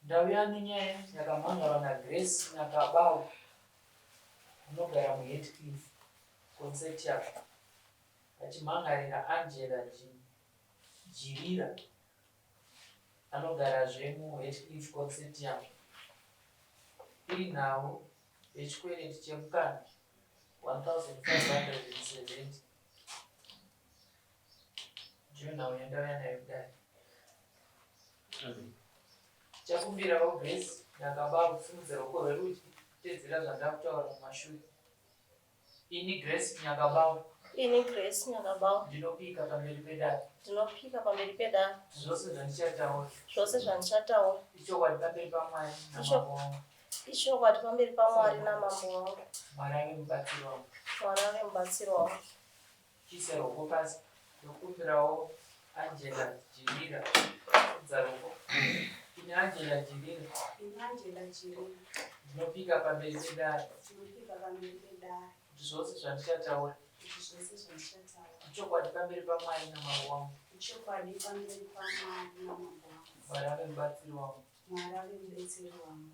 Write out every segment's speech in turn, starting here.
Ndauya nenyaya yakamhan'arwa naGrace Nyakabawu anogara muHatcliffe Consortium achimhan'arira Angela Jirira anogarazve muHatcliffe Consortium iri nhau yechikwereti chemukana 1570. Ndiyo nhau yandauya nayo kudare. Chakumbirawo Grace ndakaba kusimudza ruoko rwerudyi kutedzera zvandakutaura mumashure. Ini Grace Nyakabawo. Ini Grace Nyakabawo. Ndinopika pamberi pedare. Ndinopika pamberi pedare. Zvose zvandichataura. Zvose zvandichataura. Ichokwadi pamberi paMwari namambo wangu. Ichokwadi pamberi paMwari namambo wangu. Mwari ave mubatsiri wangu. Mwari ave mubatsiri wangu. Chiisa ruoko pasi. Ndokumbirawo Angela Jirira. Simudza ruoko. Ini Angela Jirira. Ini Angela Jirira. Ndinopika pamberi pedare. Ndinopika pamberi pedare. Kuti zvose zvandichataura. Kuti zvose zvandichataura. Ichokwadi pamberi paMwari namambo wangu. Ichokwadi pamberi paMwari namambo wangu. Mwari ave mubatsiri wangu. Mwari ave mubetseri wangu.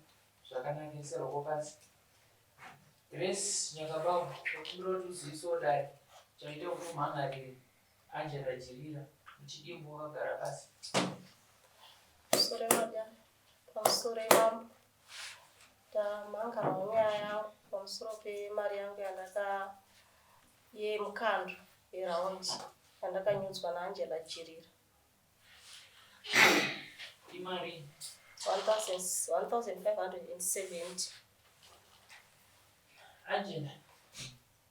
Zvakanaka isa ruoko pasi. Grace Nyakabawu, tokumbira kuti uzivisewo dare chaita kuti umhan'arire Angela Jirira muchidimbu wakagara pasi. Pamusoro madam, pamusoro mambo, ndamhangarwa nyaya yangu pamusoro pemari yangu yandaka yemukando yeraundi yandakanyudzwa naAngela Jirira. Imari 1570. Angela,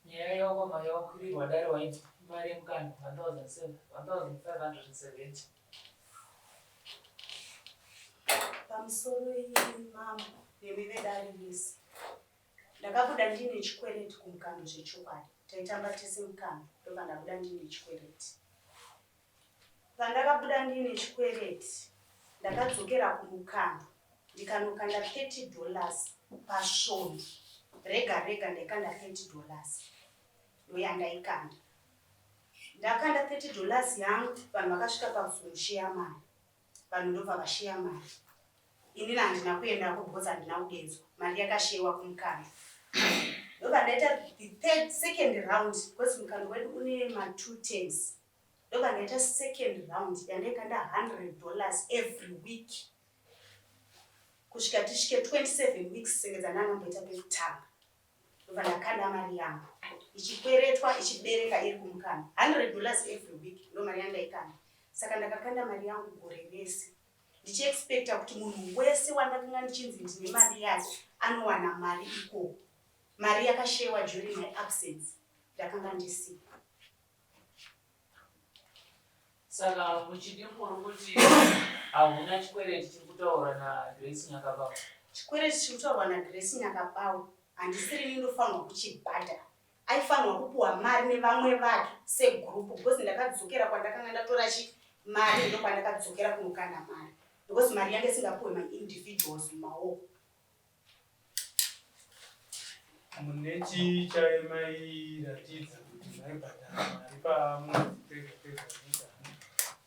nyaya yako mayawakwirirwa dare wainzwa imari yemukando 1570. Pamusoro mambo nemi vedare vese. Ndakabuda ndiine chikwereti kumukando zvechokwadi. Taitamba tese mukando ndobva ndabuda ndiine chikwereti. Pandakabuda ndiine chikwereti ndakadzokera kumukando ndikanokanda 30 dollars pasvondo rega rega ndaikanda 30 dollars ndoyandaikanda. Ndakanda 30 dollars yangu vanhu vakasvika pakuzonosheya mari vanhu ndobva vasheya mari Inini handina kuendako because handina kudedzwa. Mari yakashewa kumukando. Ndobva ndaita the third, second round because mukando wedu une ma two terms. Ndobva ndaita second round yandaikanda $100 every week kusvika tisvike 27 weeks senge dzandakamboita pekutanga. Ndobva ndakanda mari yangu ichikweretwa ichibereka iri kumukando. $100 every week ndo mari yandaikanda. Saka ndakakanda mari yangu gore rese. Ndichiexpecta kuti munhu wese wandakanga ndichinzi ndine mari yake anowana mari ikoko. Mari yakashewa during my absence ndakanga ndisipo. Saka muchidimbu uri kuti hauna chikwereti chiri kutaurwa naGrace Nyakabawu? Chikwereti chiri kutaurwa naGrace Nyakabawu handisirini ndofanirwa kuchibhadhara. Aifanirwa kupuwa mari nevamwe vake segroup because ndakadzokera kwandakanga ndatora chi mari ndokwandakadzokera kunokanda mari because mari yanga isingapuwe maindividuals mumaoko. Mune chii chaimairatidza kuti maibhadhara mari pamwedzi pega pega zviita?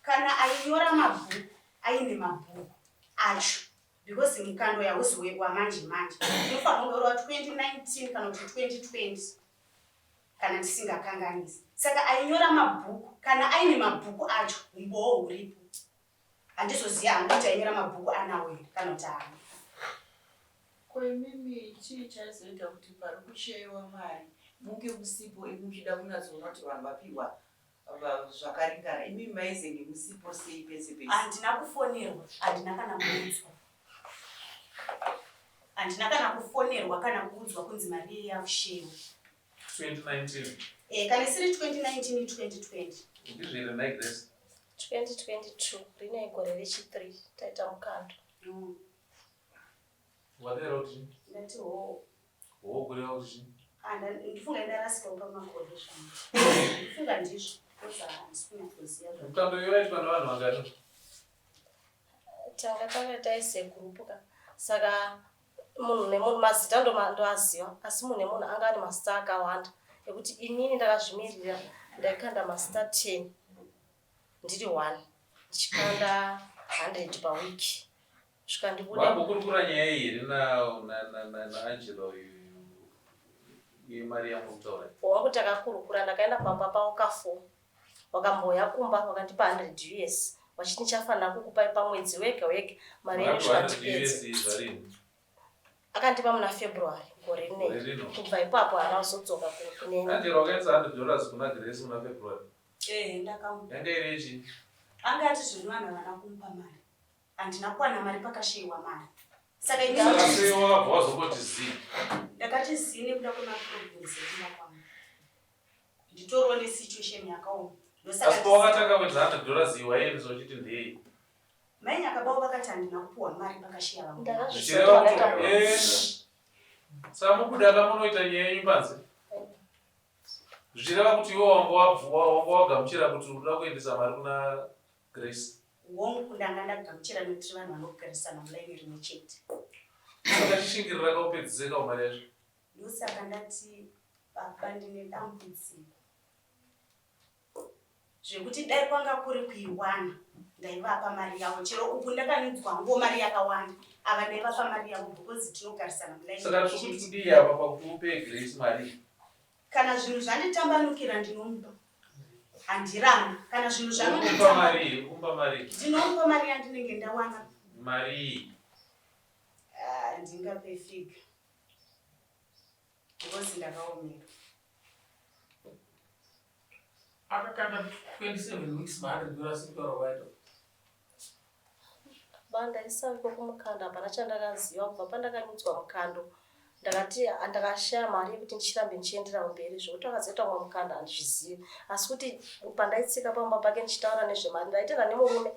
Kana ainyora mabhuku aine mabhuku acho because mukando yauzi wamanje manje unofanirwa kunge uri wa 2019 kana kuti 2020 kana ndisingakanganisi saka ainyora mabhuku kana aine mabhuku acho umbowo huripo handizoziva hangu kuti ainyora mabhuku anawo here kana kuti haana. Ko imimi chii chaizoita kuti pari kusheyewa mari munge musipo imi muchida kunyatsoona kuti vanhu vapihwa zvakaringana imimi maizenge musipo sei pese pese? Handina kufonerwa, handina kana kuudzwa. Handina kana kufonerwa kana kuudzwa kunzi mari iyi yakushewa. 2019. Eh, kana isiri 2019 2020. Ndizvo here nhai Grace? 2022 rine gore rechi 3 taita mukando. Wadero kuti chii? Ndati hoo. Hoo kureva kuti chii? Ah, ndifunga ndarasikawo pamakore zvangu. Ndifunga ndizvo. Because handisi kunyatsoziva zvangu. Mutambo uyu waitwa nevanhu vangani? Tanga takaita segroup ka. Saka munhu nemunhu mazita ndoaziva asi munhu nemunhu anga ane mazita akawanda ekuti inini ndakazvimirira ndaikanda mazita 10 ndiri one ndichikanda 100 paweek. Kusvika ndibude. Vambokurukura nyaya iyi here naAngela uyu yemari yamuri kutaura? Wangu takakurukura ndakaenda pamba pavo ka4 vakambouya kumba vakandipa 100 us vachiti ndichafanira kukupai pamwedzi wega wega mari yenyu Vakapiwa kusvika 100 ndipedze. US zvarini? Akandipa muna February gore Gore rineri. rino. Kubva ipapo haana kuzodzoka kuneni. Angela wakaisa $100 kuna Grace muna February. Ehe ndakamupa. Yanga iri yechii? Anga ati zvino vanhu havana kumupa mari. Handina kuwana mari pakashayiwa mari. Saka ini Saka sei wakabva wazongoti zii? Ndakati zii nekuda kwemaproblems ekumba kwangu. Nditoriwo nesituation yakaoma. Ndosaka Asi pawakatanga kuita $100 iyi waiendesa uchiti ndeyei? Mai Nyakabao vakati handina kupuhwa mari pakashiya vamwe. Zvichireva kuti eh, saka mubuda ka munoita nyaya yenyu panze. Zvichireva kuti iwe wanga wabvuwa wanga wagamuchira kuti unoda kuendesa mari kuna Grace. Hongu ndanga ndagamuchira nekuti tiri vanhu vanogarisana mulaini rimwe chete. Saka chishingirira ka upedzise ka mari yacho. Ndosaka ndati baba ndine dambudziko. Zvekuti dai kwanga kuri kuiwana ndaivapa mari yavo chero uku ndakanyudzwa hangu mari yakawanda ava ndaivapa mari yavo because tinogarisana mulaini Saka tiri kuti kudii apa pakuti upe Grace mari? Kana zvinhu zvanditambanukira ndinomupa handirambi kana zvinhu Urikupa mari urikupa mari ndinomupa mari yandinenge ndawana mari Ah, ndingape figure because ndakaomera Akakanda 27 weeks maari ndorasikaura waito. Baba ndaisaviko kumukando hapana chandakaziva kubva pandakanyudzwa mukando ndakati ndakashaya mari yekuti ndichirambe ndichiendera mberi zvekuti akazoita mumwe mukando handizvizivi asi kuti pandaitsika pamba pake ndichitaura nezvemari ndaitenda nemurume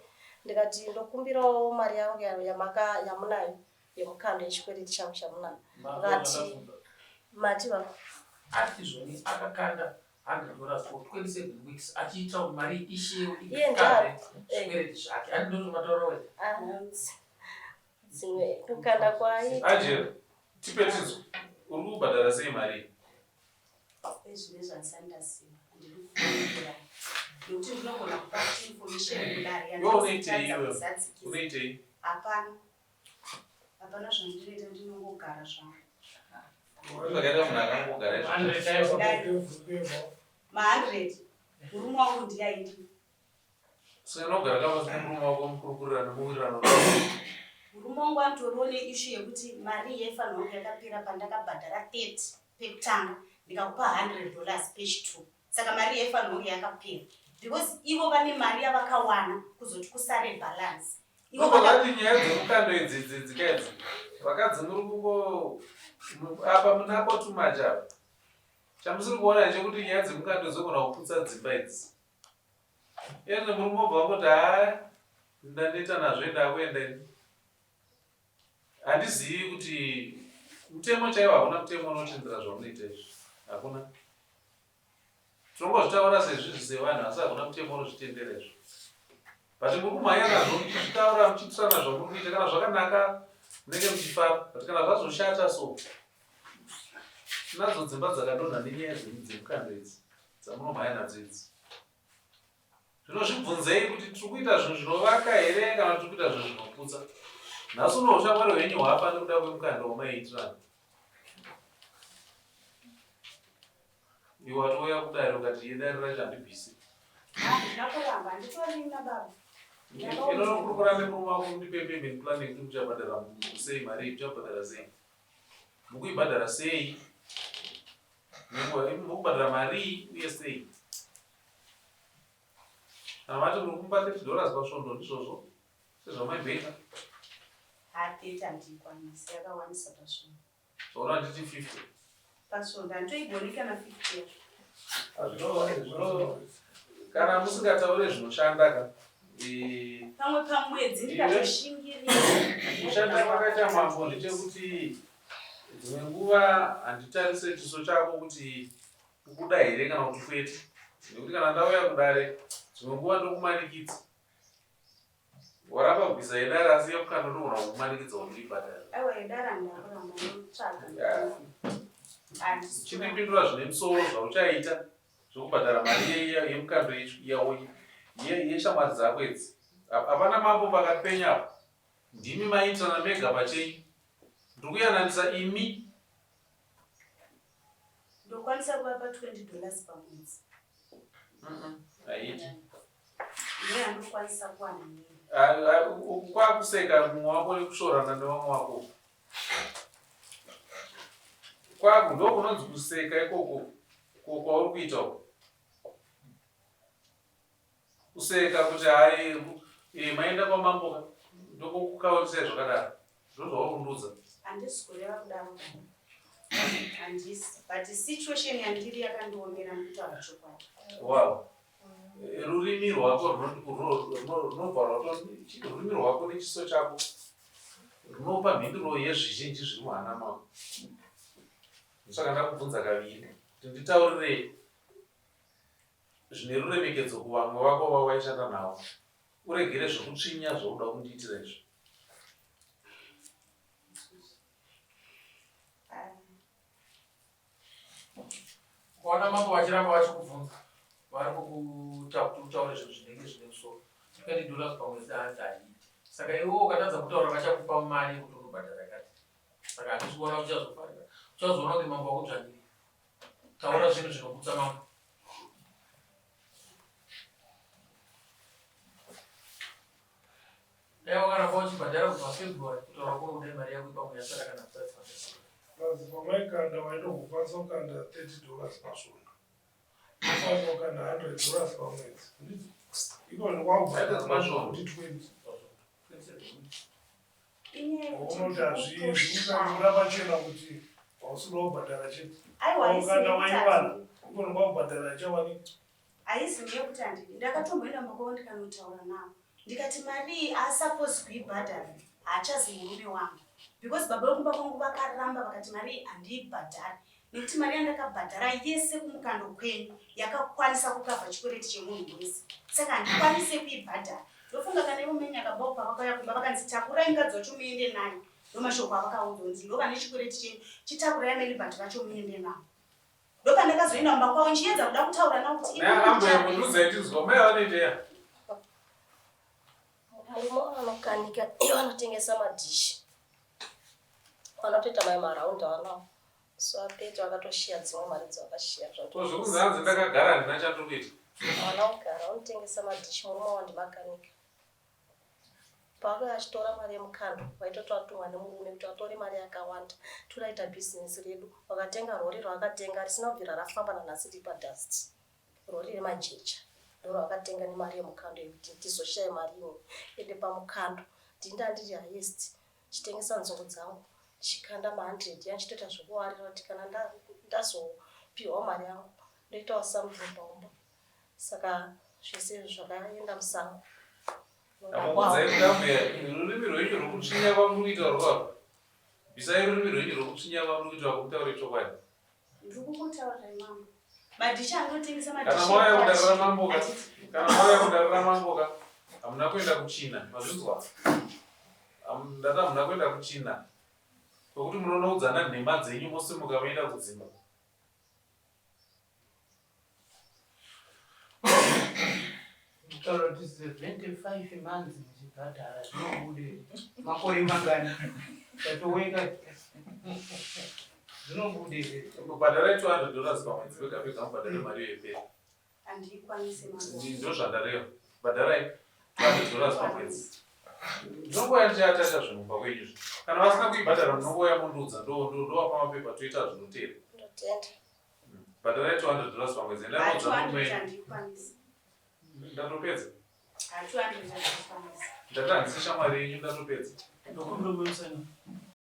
ndikati ndokumbirawo mari yangu yamaka yamunayo yemukando yechikwereti changu chamunayo Vakati mati baba Ati zvoni akakanda 100 dollars for 27 weeks achiita kuti mari ishewe Iye ikave eh. zvikwereti zvake. Ati ndozvamataura wega. Ah, dzimwe kukanda kwai Angela, tipe tinzwe. Uri kubhadhara sei mari iyi? Ezvine zvandisati ndaziva handidi kukuirai nekuti ndinogona kupa information kudare Iwe unoitei yandinotadza iwe? kuzadzikisa Unoitei? Hapana. Hapana zvandinoita ndinongogara zvangu. Zvakaita munhu akangogara izvo. Ma 100 murume wangu ndiye aindi. Saka unogara kavasi nemurume wako mukurukurirana nemuwirirano. Murume wangu anotoriwo neissue yekuti mari yaifanirwa kunge yakapera pandakabhadhara 30 pekutanga ndikakupa 100 dollars page 2. Saka mari yaifanirwa kunge yakapera because ivo vane mari yavakawana kuzoti kusare balance. Ivo vakati nyaya dzemukando idzi idzi dzika idzi vakadzi muri kungo apa munako too much apa chamusiri kuona ndechekuti nyaya dzemukando dzogona kuputsa dzimba idzi ende murume obva wangoti haa ndaneta nazvo ende akuenda ini handizivi kuti mutemo chaiwo hakuna mutemo unotendera zvamunoita izvi hakuna Tinongozvitaura sezvizvi sevanhu asi hakuna mutemo unozvitendera izvo. But muri kumhanya nazvo muchizvitaura muchiitisana zvamuri kuita kana zvakanaka munenge muchifara but kana zvazoshata so tinadzo dzimba dzakadonha nenyaya dzemukando idzi dzamunomhanya nadzo idzi. Zvino zvibvunzei kuti tiri kuita zvinhu zvinovaka here kana tiri kuita zvinhu zvinoputsa. Nhasi uno ushamwari hwenyu hwafa nekuda kwemukando wamaiitirana. Iwe watouya kudare ukati yedare racho handibvisi. Handina kuramba, handitorina baba. Inonokurukura nemurume wako mundipe payment plan yekuti muchabhadhara sei mari iyi, muchabhadhara sei? Mukuibhadhara sei? Mukubhadhara marii uye sei? Kana mati muri kumupa 30 dollars pasvondo ndizvozvo sezvamaimboita. Ha 30 handiikwanisi, yakawandisa pasvondo. Zvaona handiti 50. Pasvondo handitoigoni kana 50 yacho. Zvino kana musingataure zvinoshanda ka. Eh, Pamwe pamwedzi ndikatoshingirira. Kushanda kwakaita mambo ndechekuti dzimwe nguva handitarise chiso chako kuti ukuda here kana kuti kwete nekuti kana ndauya kudare dzimwe nguva ndokumanikidza waramba kubvisa yedare asi yekukanda ndogona kukumanikidza kuti uibhadhare Aiwa yedare handakuramba ndotsvaga. Chindipindura zvine musoro zvauchaita zvekubhadhara mari yemukando yeshamwari dzako idzi hapana mambo pakati penyu apo. Ndimi maiitirana mega pachenyu. Ndiri kuyananisa imi. Ndokwanisa kuvapa 20 dollars pamwedzi. Haiti. Ndoyandokwanisa kuwana inini. Kwakuseka mumwe wako nekusvorana nevamwe wako. Kwaku ndokunonzi kuseka ikoko kwauri kuita uko. Kuseka kuti hai eh, maenda kwamambo ka ndokukaurisai zvakadaro ndozvauri kundiudza. Handisi kureva kudaro handisi but situation yandiri yakandiomera ndikutaura chokwadi. Wow. Eh, rurimi rwako runobva rwato rurimi rwako nechiso chako runopa mhinduro yezvizhinji zviri muhana mako. Saka ndakubvunza kaviri kuti nditaurirei zvine ruremekedzo kuvamwe vako vawaishanda navo uregere zvekutsvinya zvauda kundiitira izvi. Ukaona mambo vachiramba vachikubvunza vari kukuita kuti utaure zvinhu zvinenge zvine musoro. 20 dollars pamwedzi hanzi haiiti. Saka iwe ukatadza kutaura vachakupa mari yekuti unobhadhara yakati. Saka handisi kuona uchazofarira. Uchazoona kunge mambo vakudzvanyirira. Taura zvinhu zvinogutsa mambo. Dai wakaramba uchibhadhara kubva February kutaura kuri kudai mari yako ipapo yasara kana kusati Plus pamaikanda waitogokwanisa kukanda 30 dollars pasvondo. Ukwanisa kukanda 100 dollars pamwedzi. Iko ndokwaubhadhara kuti 20. Unoti hazviusaura pachena kuti hausi kuda kubhadhara chete. Ukanda waiwana iko ndokwaubhadhara ichawanika. Haisi nyaya yekuti handidi. Ndakatomboenda kumba kwavo ndikanotaura navo. Ndikati mari iyi haasupposed kuibhadhara haachazi murume wangu. Because baba vekumba kwangu vakaramba vakati mari iyi handiibhadhari nekuti mari yandakabhadhara yese kumukando kwenyu yakakwanisa kukavha chikwereti chemunhu wese. Saka handikwanise kuibhadhara. Ndofunga kana ivo mai Nyakabau pavakauya kumba vakanzi takurai mukadzi wacho muende naye. Ndomashoko avakaudzwa kunzi ndovane chikwereti chenyu chitakurai amai Liberty vacho muende navo. Ndopandakazoenda kumba kwavo ndichiedza kuda kutaura navo kuti Ambuya mundudzai tinzwa mai vanoiteya. Murume vanokanika ivo vanotengesa madhishi. Vanotoita mai maraundi avanawo. So apeti vakatoshiya dzimwe mari dzavakashiya Ko zvekunzi hanzi ndakagara handina chandiri kuita. Havana kugara vanotengesa madhishi murume wavo ndimakanika. Paakauya achitora mari yemukando vaitoti vatumwa nemurume kuti atore mari yakawanda toraita bhizinesi redu. Vakatenga rori ravakatenga risina kubvira rafamba nanhasi riri padust. Rori remajecha ndoravakatenga nemari yemukando yekuti tizoshaya mari imwe. Ende pamukando ndini ndandiri highest ndichitengesa nzungu dzangu ndichikanda ma100 ya ndichitoita zvekuwarira kuti kana ndazopihwa mari yangu ndoitawo something paumba. Saka zvese zvakaenda musango. Ndamukudzai kuti ambuya rurimi rwenyu rwekutsvinya kwamuri kuita rwako. Bvisai rurimi rwenyu rwekutsvinya kwamuri kuita kwamutaure chokwadi. Ndiri kukutaurirai mambo. Madhishi anotengesa madhishi. Kana mauya kudare ramambo ka. Kana mauya kudare ramambo ka. Hamuna kuenda kuchina. Mazvinzwa? Ndati hamuna kuenda kuchina. Kwekuti munonoudzana nhema dzenyu mosimuka moenda kudzimba. Kutaura kuti 75 months muchibhadhara zvinobude makore mangani tatoweka zvinobude Bhadharai 200 dollars pamwedzi pega pega mubhadhare mari iyo ipere. Handikwanise mambo. Ndozvandareva. Bhadharai 200 dollars pamwedzi. Ndinongouya ndichiatacha zvinhu kumba kwenyu izvi. Kana vasina kuibhadhara munongouya mondiudza ndovapa mapepa toita zvinotera. Ndotenda. Bhadharai 200 dollars pamwedzi. Endai Ha, moudza murume 200 wenyu. handikwanisi. Ndatopedza. Ha, 200 handikwanisi. Ndati handisi shamwari yenyu ndatopedza. Ndokumbira musaina.